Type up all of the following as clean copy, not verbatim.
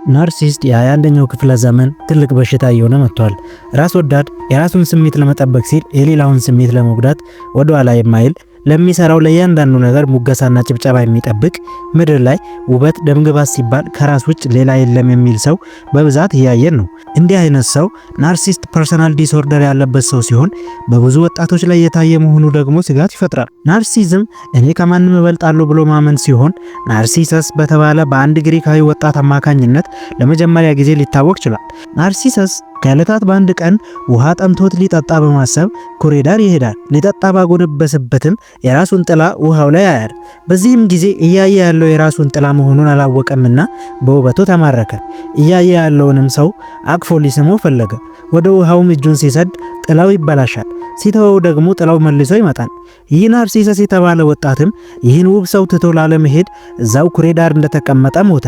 Narcissist የ21ኛው ክፍለ ዘመን ትልቅ በሽታ እየሆነ መጥቷል። ራስ ወዳድ፣ የራሱን ስሜት ለመጠበቅ ሲል የሌላውን ስሜት ለመጉዳት ወደ ኋላ የማይል፣ ለሚሰራው ለእያንዳንዱ ነገር ሙገሳና ጭብጨባ የሚጠብቅ፣ ምድር ላይ ውበት ደምግባት ሲባል ከራስ ውጭ ሌላ የለም የሚል ሰው በብዛት እያየን ነው። እንዲህ አይነት ሰው narcissist personal disorder ያለበት ሰው ሲሆን በብዙ ወጣቶች ላይ የታየ መሆኑ ደግሞ ስጋት ይፈጥራል። Narcissism እኔ ከማንም እበልጣለሁ ብሎ ማመን ሲሆን ናርሲሰስ በተባለ በአንድ ግሪካዊ ወጣት አማካኝነት ለመጀመሪያ ጊዜ ሊታወቅ ችሏል። ናርሲሰስ ከዕለታት በአንድ ቀን ውሃ ጠምቶት ሊጠጣ በማሰብ ኩሬ ዳር ይሄዳል። ሊጠጣ ባጎነበሰበትም የራሱን ጥላ ውሃው ላይ ያያል። በዚህም ጊዜ እያየ ያለው የራሱን ጥላ መሆኑን አላወቀምና በውበቱ ተማረከ። እያየ ያለውንም ሰው አቅፎ ሊስመው ፈለገ። ወደ ውሃውም እጁን ሲሰድ ጥላው ይበላሻል፣ ሲተወው ደግሞ ጥላው መልሶ ይመጣል። ይህ ናርሲሰስ የተባለ ወጣትም ይህን ውብ ሰው ትቶ ላለመሄድ እዛው ኩሬ ዳር እንደተቀመጠ ሞተ።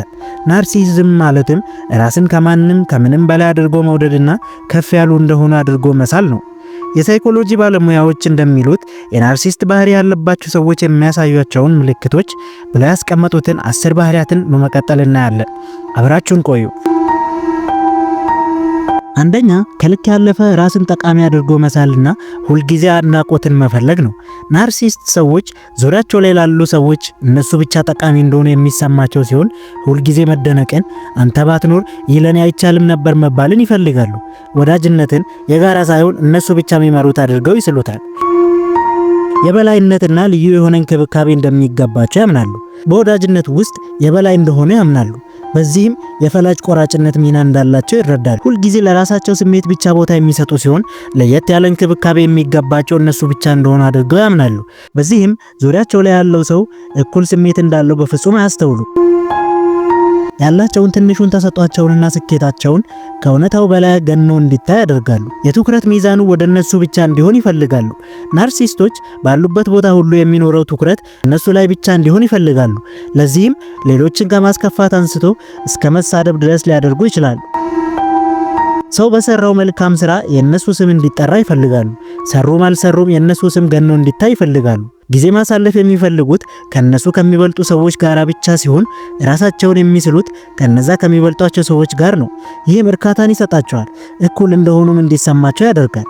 Narcissism ማለትም ራስን ከማንም ከምንም በላይ አድርጎ መውደድና ከፍ ያሉ እንደሆኑ አድርጎ መሳል ነው። የሳይኮሎጂ ባለሙያዎች እንደሚሉት የ narcissist ባህሪ ያለባቸው ሰዎች የሚያሳዩቸውን ምልክቶች ብለው ያስቀመጡትን 10 ባህሪያትን በመቀጠል እናያለን። አብራችሁን ቆዩ። አንደኛ፣ ከልክ ያለፈ ራስን ጠቃሚ አድርጎ መሳልና ሁልጊዜ አድናቆትን መፈለግ ነው። Narcissist ሰዎች ዙሪያቸው ላይ ላሉ ሰዎች እነሱ ብቻ ጠቃሚ እንደሆኑ የሚሰማቸው ሲሆን ሁልጊዜ መደነቅን፣ አንተ ባትኖር ይህ ለኔ አይቻልም ነበር መባልን ይፈልጋሉ። ወዳጅነትን የጋራ ሳይሆን እነሱ ብቻ የሚመሩት አድርገው ይስሉታል። የበላይነትና ልዩ የሆነ እንክብካቤ እንደሚገባቸው ያምናሉ። በወዳጅነት ውስጥ የበላይ እንደሆነ ያምናሉ። በዚህም የፈላጭ ቆራጭነት ሚና እንዳላቸው ይረዳሉ። ሁልጊዜ ለራሳቸው ስሜት ብቻ ቦታ የሚሰጡ ሲሆን ለየት ያለ እንክብካቤ የሚገባቸው እነሱ ብቻ እንደሆኑ አድርገው ያምናሉ። በዚህም ዙሪያቸው ላይ ያለው ሰው እኩል ስሜት እንዳለው በፍጹም አያስተውሉ። ያላቸውን ትንሹን ተሰጧቸውንና ስኬታቸውን ከእውነታው በላይ ገኖ እንዲታይ ያደርጋሉ። የትኩረት ሚዛኑ ወደ እነሱ ብቻ እንዲሆን ይፈልጋሉ። Narcissist ኦች ባሉበት ቦታ ሁሉ የሚኖረው ትኩረት እነሱ ላይ ብቻ እንዲሆን ይፈልጋሉ። ለዚህም ሌሎችን ከማስከፋት አንስቶ እስከ መሳደብ ድረስ ሊያደርጉ ይችላሉ። ሰው በሰራው መልካም ስራ የእነሱ ስም እንዲጠራ ይፈልጋሉ። ሰሩም አልሰሩም የእነሱ ስም ገኖ እንዲታይ ይፈልጋሉ። ጊዜ ማሳለፍ የሚፈልጉት ከነሱ ከሚበልጡ ሰዎች ጋር ብቻ ሲሆን ራሳቸውን የሚስሉት ከነዛ ከሚበልጧቸው ሰዎች ጋር ነው። ይህም እርካታን ይሰጣቸዋል፣ እኩል እንደሆኑም እንዲሰማቸው ያደርጋል።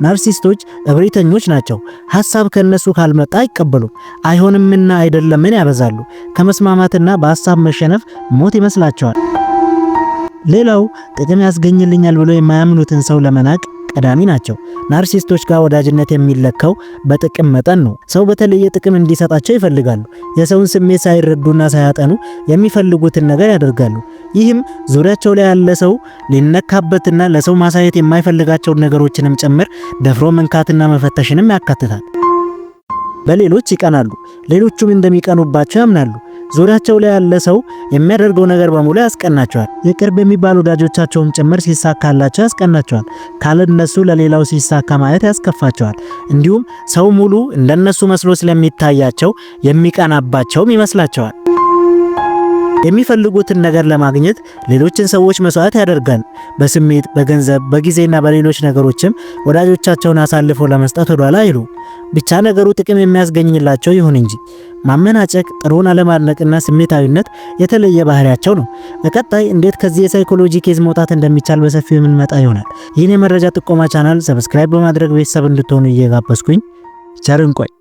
Narcissist ኦች እብሪተኞች ናቸው። ሐሳብ ከነሱ ካልመጣ አይቀበሉም። አይሆንምና አይደለምን ያበዛሉ። ከመስማማትና በሐሳብ መሸነፍ ሞት ይመስላቸዋል። ሌላው ጥቅም ያስገኝልኛል ብሎ የማያምኑትን ሰው ለመናቅ ቀዳሚ ናቸው። Narcissist ኦች ጋር ወዳጅነት የሚለካው በጥቅም መጠን ነው። ሰው በተለየ ጥቅም እንዲሰጣቸው ይፈልጋሉ። የሰውን ስሜት ሳይረዱና ሳያጠኑ የሚፈልጉትን ነገር ያደርጋሉ። ይህም ዙሪያቸው ላይ ያለ ሰው ሊነካበትና ለሰው ማሳየት የማይፈልጋቸውን ነገሮችንም ጭምር ደፍሮ መንካትና መፈተሽንም ያካትታል። በሌሎች ይቀናሉ፣ ሌሎቹም እንደሚቀኑባቸው ያምናሉ። ዙሪያቸው ላይ ያለ ሰው የሚያደርገው ነገር በሙሉ ያስቀናቸዋል። የቅርብ የሚባሉ ወዳጆቻቸውም ጭምር ሲሳካላቸው ያስቀናቸዋል። ካለነሱ ለሌላው ሲሳካ ማየት ያስከፋቸዋል። እንዲሁም ሰው ሙሉ እንደነሱ መስሎ ስለሚታያቸው የሚቀናባቸውም ይመስላቸዋል። የሚፈልጉትን ነገር ለማግኘት ሌሎችን ሰዎች መስዋዕት ያደርጋል። በስሜት፣ በገንዘብ፣ በጊዜና በሌሎች ነገሮችም ወዳጆቻቸውን አሳልፈው ለመስጠት ወደኋላ አይሉ። ብቻ ነገሩ ጥቅም የሚያስገኝላቸው ይሁን እንጂ። ማመናጨቅ፣ ጥሩን አለማድነቅና ስሜታዊነት የተለየ ባህሪያቸው ነው። በቀጣይ እንዴት ከዚህ የ psychology case መውጣት እንደሚቻል በሰፊው የምንመጣ ይሆናል። ይህን የመረጃ ጥቆማ channel subscribe በማድረግ ቤተሰብ እንድትሆኑ እየጋበዝኩኝ ቸር እንቆይ።